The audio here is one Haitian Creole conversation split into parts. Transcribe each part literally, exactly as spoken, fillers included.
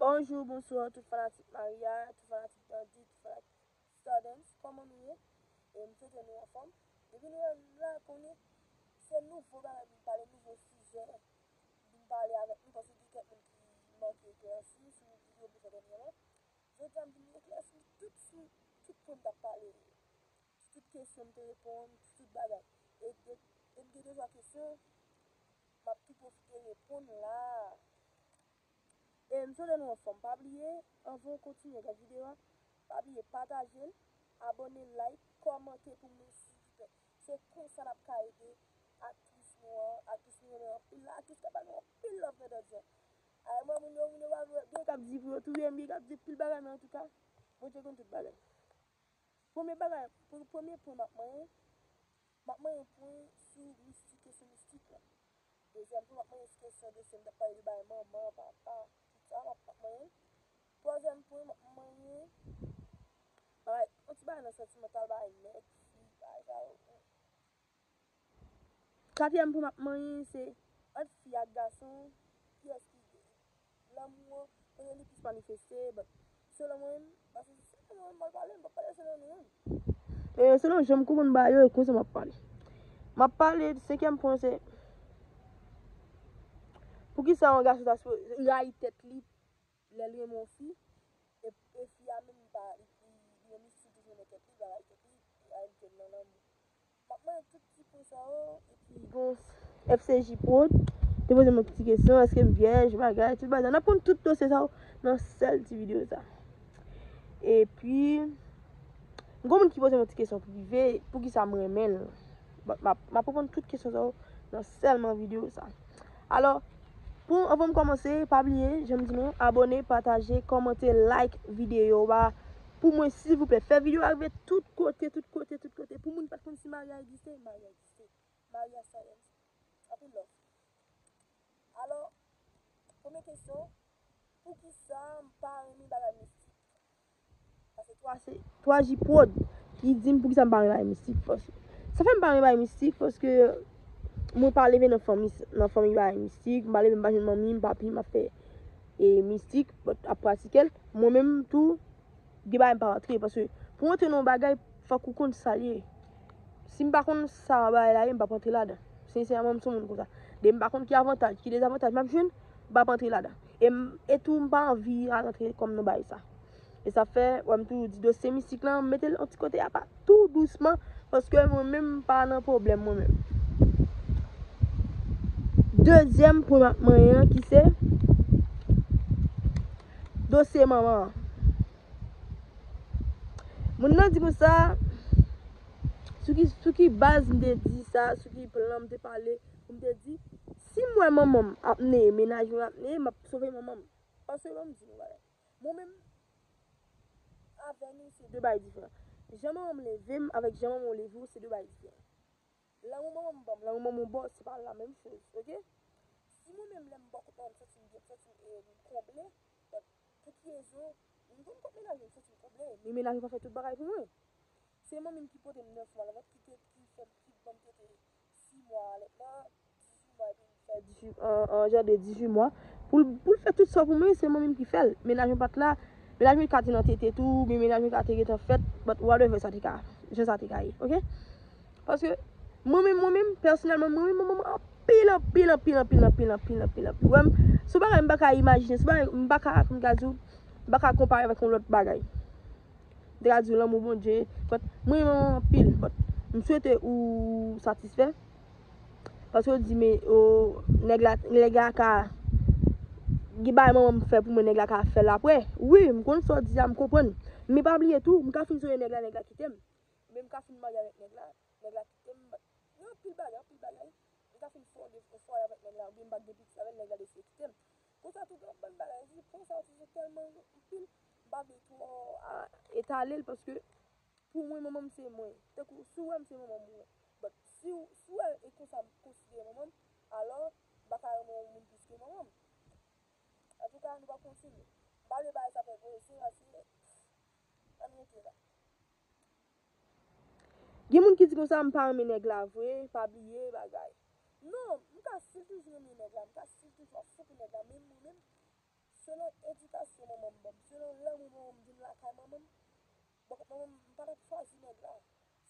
Bonjou, bonswa, tout fanatik Maria, tout fanatik Dandy, tout fanatik Stardens, kòman nou ye? E m swete nou anfòm. Depi nou wè m la, konnen se nouvo bagay m vin pale, nouvo sijè m vin pale avèk nou, paske gen kèk moun ki manke eklèsi sou videyo m te fè dènyèman. Jodi a, m vin eklèsi tout sou tout pwen m t ap pale yo. Sou tout kesyon m te reponn, sou tout bagay. E de, e m gen de twa kesyon, m ap tou pwofite reponn la. E m swete nou anfòm. Pa bliye, anvan w kontinye gade videyo a, pa bliye pataje l, abòne, like, kòmante pou mwen, silvouplè. Se konsa n ap ka ede aktris nou an, aktris nou renmen anpil la, aktris k ap ba nou anpil love nan dandyè. Ay, mwen, moun yo, moun yo pa vle, gen k ap di pou yo touye m, gen k ap di pil bagay, men antouka, Bondye konn tout bagay. Premye bagay, pre- premye pwen m ap manyen, m ap manyen pwen sou mistik, kesyon mistik la. Dezyèm pwen, m ap manyen sou kesyon dosye m t ap pale de bay manman, papa, tout sa, m ap, m ap manyen l. Twazyèm pwen, m ap manyen bay, yon ti bagay nan santimantal, bay nèg, fi, bay sa yo. Katriyèm pwen m ap manyen se ant fi ak gason, kiyès ki gen lanmou an, kote li plis manifeste, but selon mwen menm, paske si se selon mwen m pral pale, m p ap pale selon nou menm. E selon jan m konprann bagay yo, e konsa m ap pale. M ap pale, senkyèm pwen se, poukisa yon gason ta sipoze rayi tèt li lè l renmen yon fi, e, e fi a menm li pa, li, li, li menm li si toujou renmen tèt li, li pa rayi tèt li, li rayi tèt nan lanmou. M ap mande tout ti pwen sa yo, epi bon, F C J Prod te poze m yon ti kesyon, èske m vyèj, bagay, tout bagay. N ap konn tout dosye sa yo nan sèl ti videyo sa. Epi, m gon moun ki poze m yon ti kesyon prive, poukisa m renmen l. But m ap, m ap reponn tout kesyon sa yo nan sèlman videyo sa. Alò, pou, anvan m kòmanse, pa bliye, jan m di nou, abòne, pataje, kòmante, like videyo a pou mwen, silvouplè. Fè videyo a rive tout kote, tout kote, tout kote. Pou moun ki pa t konn si Maria egziste, Maria egziste. Maria Science. Anpil love. Alò, premye kesyon, poukisa m pa renmen bagay mistik? Paske twa se, twa J Prod ki di m poukisa m pa renmen bagay mistik. Paske, sa fè m pa renmen bagay mistik, paske mwen pa leve nan fanmi, nan fanmi bagay mistik, m pa leve, m pa jwenn manmi m, papi m ap fè, e, mistik, but ap pratike l. Mwen menm tou, gen bagay m pa rantre, paske pou w rantre nan yon bagay, fòk ou konn sa l ye. Si m pa konn sa bagay la ye, m p ap rantre ladan. Sensèman, m se yon moun konsa. Depi m pa konn ki avantaj, ki dezavantaj m ap jwenn, m p ap rantre ladan. E m, e tou, m pa anvi al rantre kò m nan bagay sa. E sa fè, wè m toujou di dosye mistik lan, m mete l yon ti kote apa, tou dousman, paske mwen menm m pa nan pwoblèm mwen menm. Dezyèm pwen m ap manyen an ki se dosye manman an. Moun nan di konsa, sou ki, sou ki baz m te di sa, sou ki plan m te pale, pou m te di, si m wè manman m ap neye, mennaj mwen ap neye, m ap sove manman m. Paske ban m di nou bagay. Mwen menm, avè nou, se de bagay diferan. Jan manman m leve m avèk jan manman w leve w, se de bagay diferan. Lanmou manman m ban m, lanmou manman w ba w, se pa la menm choz, oke? Si mwen menm, lè m bò kot manman m, m santi m byen, m santi m, e, m konble, but pou ki rezon, m konn kot mennaj mwen, m santi m konble, men mennaj mwen pa fè tout bagay pou mwen. Se manmi m ki pote m nèf mwa nan vant, ki te, ki fè m, ki ban m tete sis mwa anlè la, dizuit mwa, epi m fè dizuit, an, an jan de dizuit mwa. Pou l, pou l fè tout sa pou mwen, se manmi m ki fè l. Mennaj mwen pa t la. Mennaj mwen ka te nan tete tou, men mennaj mwen ka te gentan fèt, but whatever sa te ka, jan sa te ka ye, oke? Paske mwen menm, mwen menm, pèsonèlman, mwen menm, mwen, mwen, anpil, anpil, anpil, anpil, anpil, anpil, anpil, anpil. Wè m, se yon bagay m pa ka imajine, se yon bagay m pa ka, kòm m ka di w, m pa ka konpare avèk yon lòt bagay. M te ka di w lanmou Bondye, but mwen renmen w anpil, but m swete ou satisfè. Paske w di, men, o, nèg la, nèg la ka, gen bagay manman m fè pou mwen, nèg la ka fè l apre. Wi, m konn sa w di a, m konprann. Men pa bliye tou, m ka fin sonje nèg la, nèg la kite m. Men m ka fin marye avèk nèg la, nèg la kite m. Gen anpil bagay, anpil bagay. M ka fin fonde yon fwaye avèk nèg la, oubyen m pa gen pitit avè l, nèg la deside kite m. Konsa tou, gen yon bann bagay, di, pwen sa yo toujou tèlman anpil, m pa vle twò, a, etale l, paske pou mwen, manman m se mwen. Tankou, si w wè m, se manman m ou wè. But, si w, si w wè e konsa m konsidere manman m, alò, m pa ka renmen yon moun plis ke manman m. Antouka, nou pral kontinye. M pa vle bagay sa fè gwo, se, se, ann rete la. Gen moun ki di konsa, m pa renmen nèg la vre, pa bliye bagay. Non, m ka still toujou renmen nèg la, m ka still toujou ap fou pou nèg la, men mwen menm, selon edikasyon Bon, selon lanmou manman m vin lakay manman m, bon, manman m pa t ap chwazi nèg la.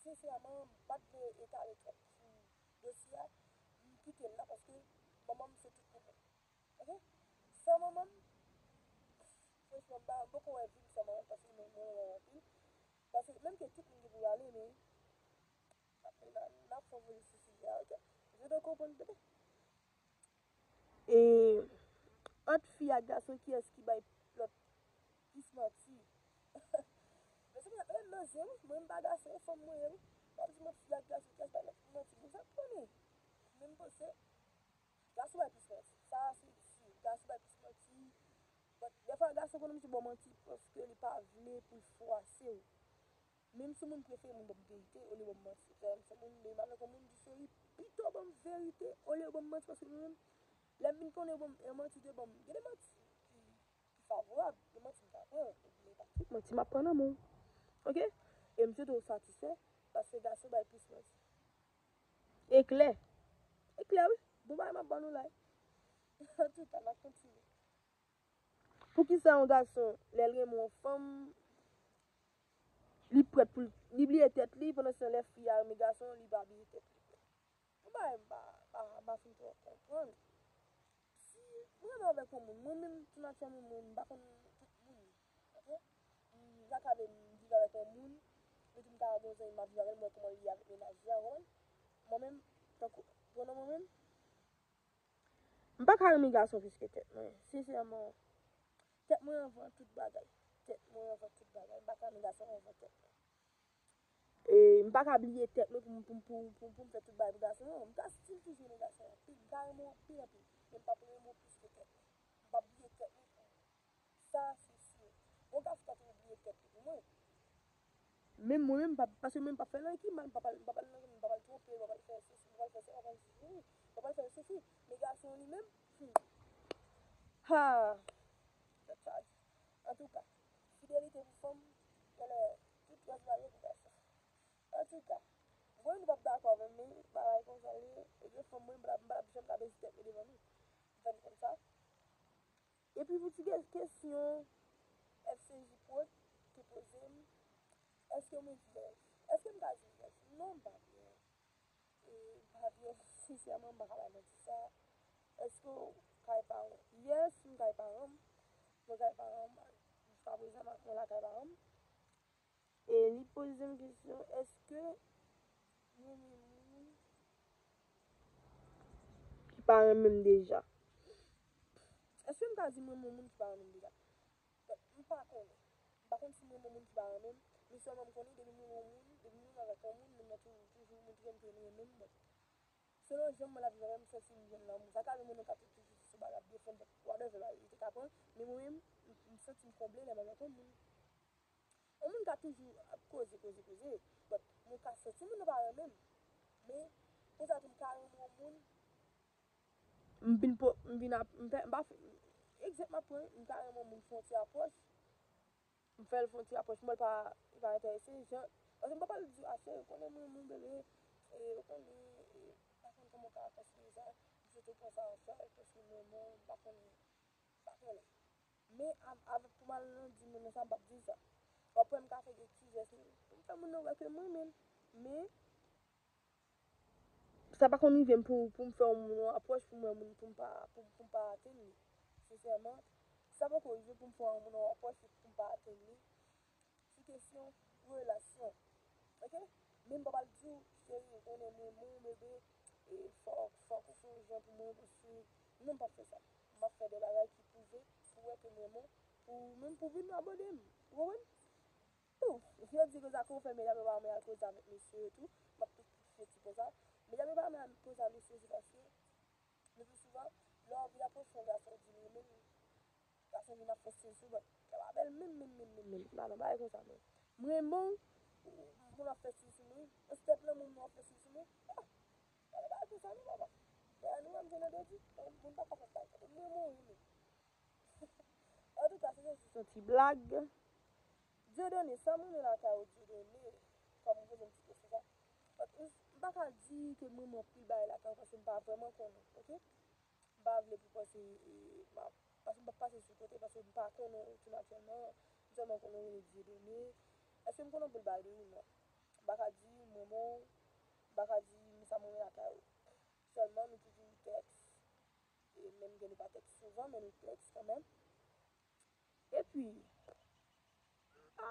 Sensèman, m pa t vle etale twòp sou dosye a. M kite l la paske manman m se tout pou mwen. Oke? San manman m, franchman, m pa, m poko wè vi m san manman m paske mwen, mwen renmen l anpil. Paske menm ke tout moun gen pou yo ale, men n ap, n ap, n ap fè yon sou sijè a, oke? Ou te konprann, bebe? E ant fi ak gason, kiyès ki bay lòt plis manti? Men se pou sa, e, nan zen, wi, mwen m pa gason, e fanm mwen ye, wi. W ap di m ant fi ak gason, kiyès bay lòt plis manti? Bon, sa k konnen? Men m panse, gason bay plis manti. Sa, se si, gason bay plis manti. But, dèfwa, gason konn misye ba w manti paske li pa vle pou l fwase w. Menm si moun prefere moun ban m verite olye ban m manti. Fè m se moun de m avèk yon moun di seri pito ban m verite olye ban m manti paske mwen menm lè m vin konnen ban m yon manti de ban m gen de manti ki ki favorab, de manti m ka pran, men pa tout manti m ap pran nan men w. Oke? E m swete w satisfè paske gason bay plis manti. E klè. E klè wi. Bon bagay m ap ban nou la. Antouka, n ap kontinye. Poukisa yon gason, lè l renmen yon fanm, li prèt pou l, li bliye tèt li, pandan se tan lè fi a renmen gason, li pa bliye tèt li? Yon bagay m pa, pa, pa fin twò konprann. Si mwen renmen avèk yon moun, mwen menm, tou natirèlman, mwen, m pa konn tout moun. Oke? M ka ka vle m viv avèk yon moun, epi m ka gen yon zanmi m ap viv avè l, m wè kòman li ye avèk mennaj li a, ou konprann? Mwen menm, tankou, pou mwen menm, m pa ka renmen gason plis ke tèt mwen, sensèman. Tèt mwen anvan tout bagay. Tèt mwen anvan tout bagay. M pa ka renmen gason anvan tèt mwen. E m pa ka bliye tèt mwen pou m, pou m, pou, pou, pou m fè tout bagay pou gason, non. M ka still toujou renmen gason anpil. M ka renmen w anpil, anpil. Men m p ap renmen w plis ke tèt mwen. M p ap bliye tèt mwen pou ou. Sa, se si. Yon gason ka toujou bliye tèt li pou mwen. Menm mwen menm, m p ap, paske mwen m p ap fè l anyen ki mal, m p ap al, m p ap al nan, m p ap al twonpe, m p ap al fè sesi, m p ap al fè sela, m p ap al soufri, m p ap al fè l soufri. Men gason li menm, hmm. Ha! Tèt chaje. Antouka, fidelite pou fanm, genlè tout rès bagay pou gason. Antouka, mwen nou p ap dakò avè m, men bagay konsa l ye, e gen fanm mwen, m pa, m pa t ap janm ka bese tèt mwen devan nou. M fè n konn sa. Epi pou ti ke-, kesyon F C J Prod te poze m, èske mwen vyèj? Èske m ka di m vyèj? Non, m pa vyèj. E m pa vyèj, sensèman, m pa ka bay manti sa. Èske w kay paran w? Yes, m kay paran m. Mwen kay paran m. Jiska prezan, m, mwen lakay paran m. E li poze m kesyon, èske m renmen moun ki pa renmen m deja? Èske m ka di m renmen yon moun ki pa renmen m deja? But, m pa konnen. M pa konn si m renmen yon moun ki pa renmen m, men sèlman m konnen depi m renmen yon moun, depi m renmen avèk yon moun, moun nan tou-, toujou montre m ke l renmen m, but selon jan mwen l ap viv avè m, m santi m jwenn lanmou. Sa ka rive moun nan ka toujou sou bagay ap defann, but whatever, bagay li te ka pran, men mwen menm, m, m santi m konble lè m avèk yon moun. Yon moun ka toujou ap koze, koze, koze, but mwen ka santi moun nan pa renmen m. Men, konsa tou m ka renmen yon moun, m vin po-, m vin ap, m fè, m pa fè, egzanp m ap pran, m ka renmen yon moun fè yon ti apwòch, m fè l fè yon ti apwòch, m wè l pa, li pa enterese, jan, paske m pa pral di, a cheri, ou konnen mwen renmen w bebe, e, ou konnen, e, m pa konn kòman w ka konsidere sa, m swete w pran sa an chaj, paske mwen renmen w, m pa konn, m pa konnen. Men av-, avèk pou m al nan di moun nan sa, m p ap di l sa. W ap wè m ka fè de ti jès pou m fè moun nan wè ke m renmen l. Men, sa pa konn rive m pou, pou m fè yon moun yon apwòch pou m wè moun pou m pa, pou, pou m pa atenn li. Sensèman, sa poko rive pou m fè yon moun yon apwòch pou m pa atenn li. Sou kesyon relasyon. Oke? Men m pa pral di w, cheri, ou konnen m renmen w, bebe, e fòk, fòk ou fè yon jan pou mwen, paske non, m p ap fè sa. M ap fè de bagay ki pwouve, pou wè ke m renmen w, pou, menm pou vin abòne m. Ou konprann? Tou, yo di konsa, ke w fè medam yo pa renmen al koze avèk mesye yo tou, m ap tou fè ti konsa. Medam yo pa renmen al koze ak mesye yo, se paske, le pli souvan, lè w vin apwoche yon gason, w di l renmen l, gason vin ap fè stil sou w, but, sa pa bèl menm, menm, menm, menm, menm. M pa nan bagay konsa, non. M renmen w, moun ap fè stil sou mwen, yon step lanmou m nan w ap fè stil sou mwen. Ah! Pa nan bagay konsa, non, papa. Bagay nou menm, se nan dodi, moun pa ka fè bagay konsa. M renmen w, wi, men. Antouka, se te jis yon ti blag. Dieudonné, sa m renmen lakay ou, Dieudonné, kòm ou poze m ti kesyon sa. But m, m pa ka di ke m renmen anpil bagay lakay ou paske m pa vrèman konnen, oke? M pa vle pou panse, e, m ap, Paske m p ap pase sou kote, paske m pa konnen w tou natirèlman. M sèlman konnen w rele Dieudonné. Èske m konnen w pou l bay de ou? Non. M pa ka di mwen bon, m pa ka di m sa mwen renmen lakay ou. Sèlman nou toujou tèks. E menm ke nou pa tèks souvan, men nou tèks kanmenm. Epi, m pa,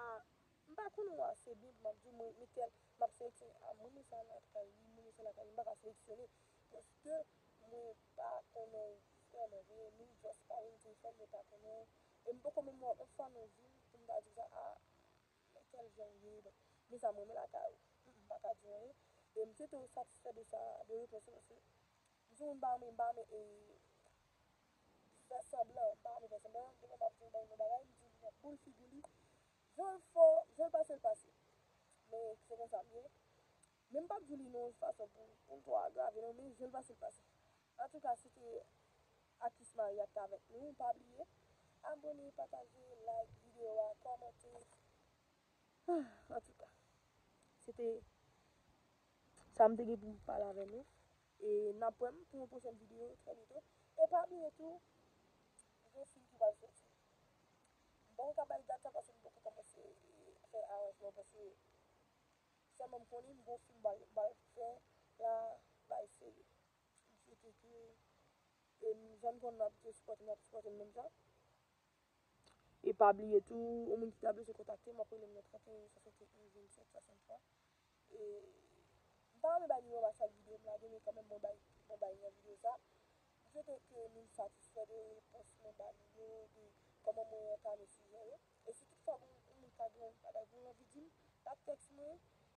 m pa konnen w ase byen pou m ap di w, mwen, men tèl, m ap seleksyone, a, mwen, men sa lakay li, mwen, men sa lakay li, m pa ka seleksyone. Paske mwen pa konnen w vrèman vre, nou just pale nan telefòn, mwen pa konnen w. E m poko menm wè w yon fwa nan vi m pou m ta di w sa, a, men tèl jan w ye, men sa mwen, men lakay ou. M pa ka di w anyen. E m swete w satisfè de sa, de repons ou, paske m se yon moun m pa renmen, m pa renmen, e, fè sanblan, m pa renmen fè sanblan. Depi m ap di yon bagay, m di yon boul figi li. Jan l fè, jan l pase, l pase. Men se konsa m ye. Men m p ap di w li nan yon fason pou, pou l twò agrave, non, men jan l pase, l pase. Antouka, se te Akis Maria ki t avèk nou. Pa bliye abòne, pataje, like videyo a, kòmante. Antouka, se te sa m te gen pou m pale avè nou. E n ap wè m pou yon pwochèn videyo trè byento. E pa bliye tou, gen yon fim ki pral soti. M poko ka bay dat la paske m poko kòmanse fè aranjman, paske sèlman m konnen m gen yon fim m pral, m pral fè la, bay serye. M swete ke, e, m, jan n konn n ap sipòte, n ap sipòte l menm jan. E pa bliye tou, yon moun ki ta bezwen kontakte m, w ap rele m nan trannteyen, swasanteyen, vennsenk, swasanntwa. E m pa renmen bay nimewo m a chak videyo m lage, men kanmenm mwen bay, mwen bay nan videyo sa. M swete ke nou satisfè de repons mwen ba nou yo, de kòman mwen antame sijè yo. E si toutfwa yon, yon moun ka gen yon bagay pou l anvi di m, l ap tèks mwen,